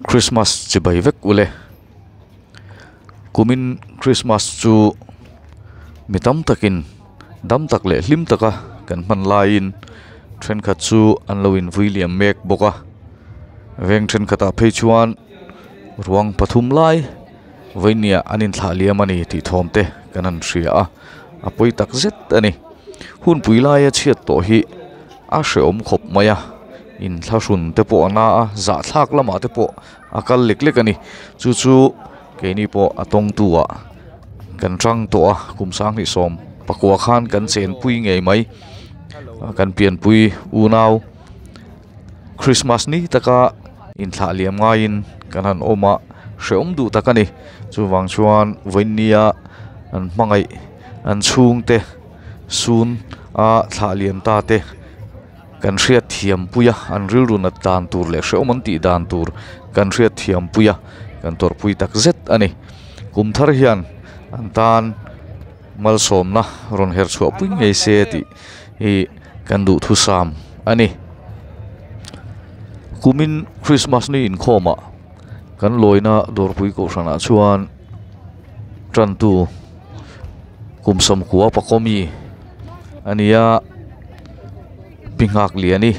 Christmas chibai vek ule. Kumin Christmas chu mi tam takin dam tak leh hlim taka kan hman laiin thenkhat chu an lo invui liam mek bawk a. Veng thenkhatah phei chuan ruang pathum lai vawinia an inthlah liam a ni tih thawm te kan han hria a, a pawi tak zet a ni. Hunpui laia chhiat tawh hi a hrehawm khawp mai a, inthlahrun te pawh a na a, zahthlak lamah te pawh a kal lek lek a ni. Chu chu keini pawh a tawngtu ah kan tang tawh a, kum sanghnih sawm pakua khan kan chenpui ngei mai, kan pianpui unau Christmas ni taka inthlah liam ngaiin kan han awm a, hrehawm duh tak a ni. Chuvang chuan vawinia an hmangaih an chhungte sun a thlah liam ta te kan hriat thiam pui a, an rilru nat dan tur leh hrehawm an tih dan tur kan hriat thiam pui a, kan tawrhpui tak zet a ni. Kum thar hian an tan malsawmna rawn her chhuah pui ngei se tih hi kan duhthusam a ni. Kumin Christmas ni inkhawmah kan lawina dawrpui kohhranah chuan tantu kum sawmkua pakawmi a ni a, pi nghak liani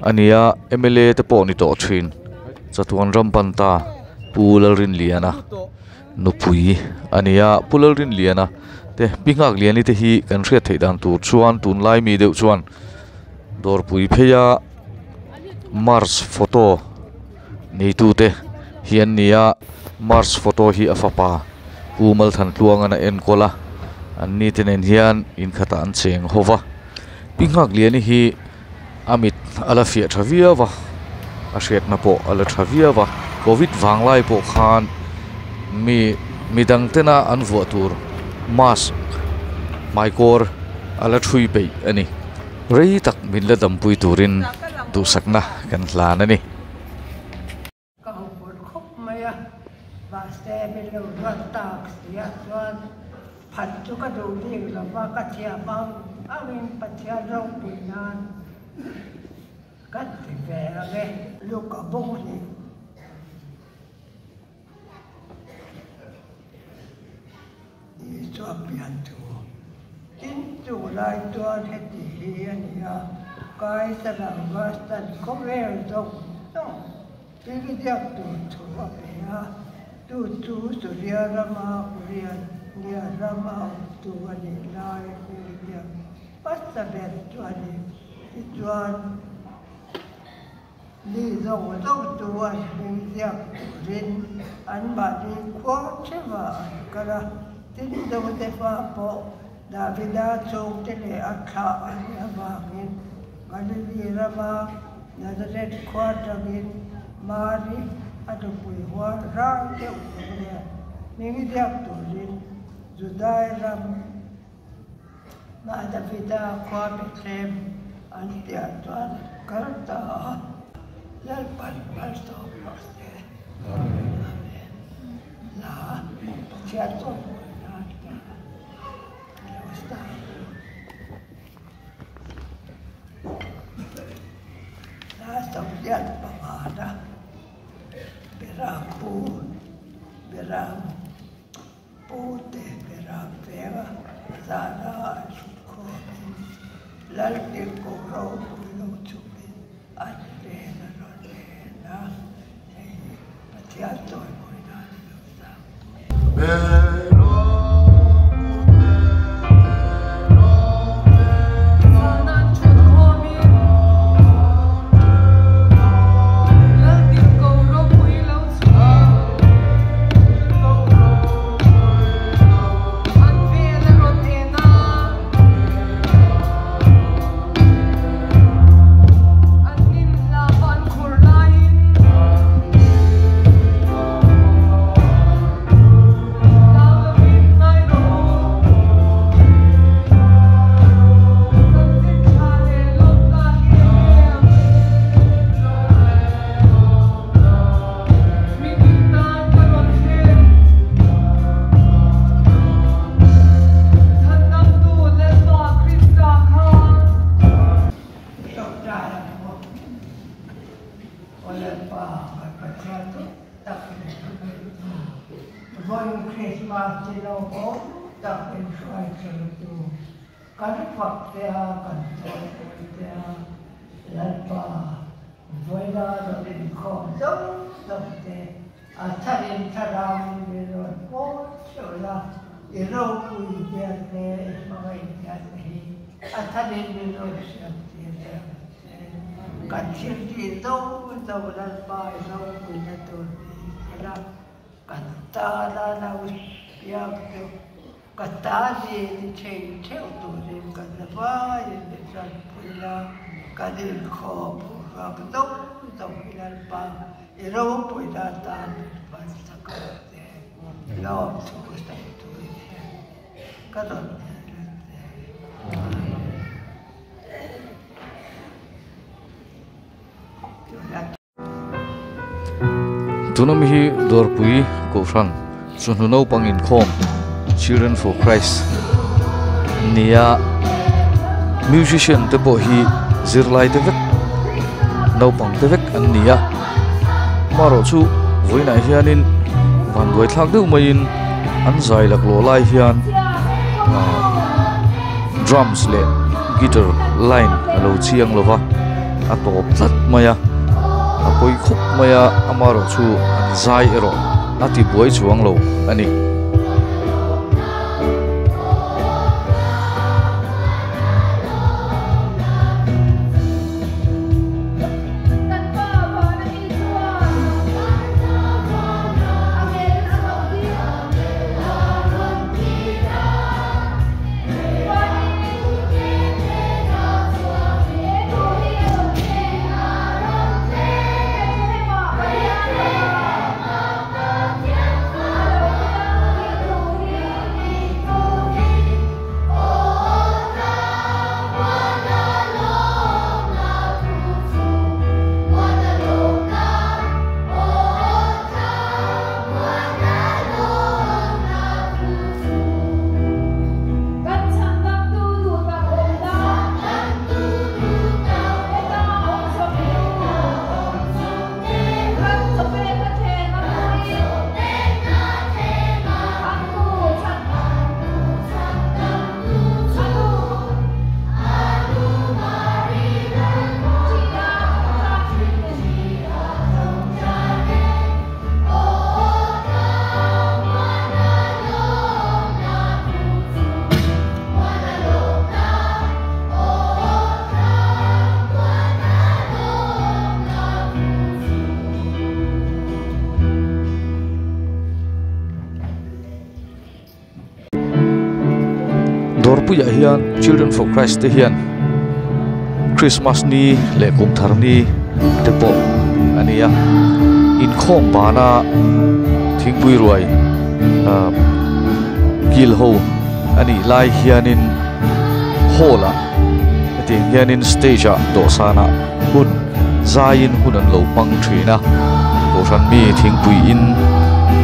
a ni a, M L A te pawh ni tawh thin chatuan ram pan ta Pu Lalrinliana. Nupui a ni a, Pu Lalrinliana te Pi Nghakliani te hi kan hriat theih dan tur chuan tunlai mi deuh chuan dawrpui pheia Mars photo neitute hi an ni a, Mars photo hi a fapa Pu Malthantluangan a enkawl a, an ni te nen hian inkhatah an cheng ho va, Pi Nghakliani hi a mit a la fiah tha viau a a hriatna pawh a la tha viau a covid vanglai pawh khan mi midang tena an vuah tur mask hmaikawr a la thui peih a ni rei tak min la dampui turin duhsakna kan hlan a ni. Ka ho pawlh khawp mai a, mahse min lo ruat tak si ah chuan phat chu ka duh bik lo va, ka thiam ang angin Pathian ropui nan ka ti ve ang e. Luka bawk ni. Isua pian thu. Tin, chu lai chuan heti hi a ni a, Kaisar Augustus khawvel zawng zawng thil ziak tur thu a pe a, chu chu Suria rama Kurian nia rama awmtu a nih lai thil ziak hmasa ber chu a ni. Tichuan, Mi zawng zawng chu an hming ziak turin anmahni khua theuhah an kal a, tin Josefa pawh Davida chhungte leh a thlah a nih avangin Galili rama Nazareth khua atangin Mari a nupui hual ral deuh tur leh hming ziak turin Judai ram Mah Davida khua Bethlehem an tiah chuan kal ta a, Lalpan malsawm rawh se. Amen. Hla Pathian chawimawi nan ka lo sa. Hla Sawmlian pangana Beram pu Beram Pu te beram venga zana an hrut khawmin Laltirhkoh ropui lo chhupin an ven a rawn en a, hei hi Pathian chawimawi nan i lo sang tawh. Lalpa kan Pathian chu tak in hruaitu, vawiin Krismas ni lo awm tak in hruai thlengtu, kan fak che a, kan chawimawi che a, Lalpa vawiina rawn inkhawm zawng zawng te a tharin thlarauin min rawn pawl theuh la, i ropui zia te, i hmangaih zia te hi a tharin min rawn hriat tir leh ang che. Kan thil tih zo zo Lalpa i ropuina tur ni sela, kan tana lo piang chu ka ta ni ni thei theuh turin kan la vaiin min tanpui la, kan inkhawm ruak zo zo hi Lalpa i ropuina atan min hmansak ang che. Lawmthu sawi turin hian ka rawn dil a che. Tuna mi hi Dawrpui Kohhran Chawhnu Naupang Inkhawm Children for Christ nia musician te pawh hi zirlai te vek naupang te vek an ni a amaherawh chu vawiinah hianin vanduai thlak deuh maiin an zai laklawh lai hian ah drums leh guitar line a lo chiang lo va a tawp tlat mai a a pawi khawp mai a amaherawh chu an zai erawh a ti buai chuang lo a ni. Dawrpuiah hian Children for Christ te hian Christmas ni leh kum thar ni te pawh a ni a inkhawm bana thingpui ruai ah kil ho a nih lai hianin hall ah hetiang hianin stage ah dawhsanah hun zaiin hun an lo hmang thin a kohhran mi thingpui in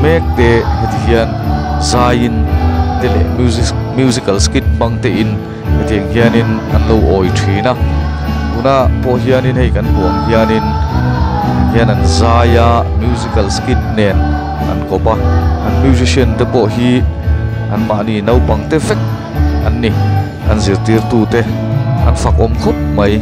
mek te heti hian zaiin te leh music musical skit hmang te in hetiang hianin an lo awi thin a tuna pawh hianin hei kan hmuh ang hianin hian an zai a musical skit nen an kawp a an musician te pawh hi anmahni naupang te vek an ni an zirtirtu te an fakawm khawp mai.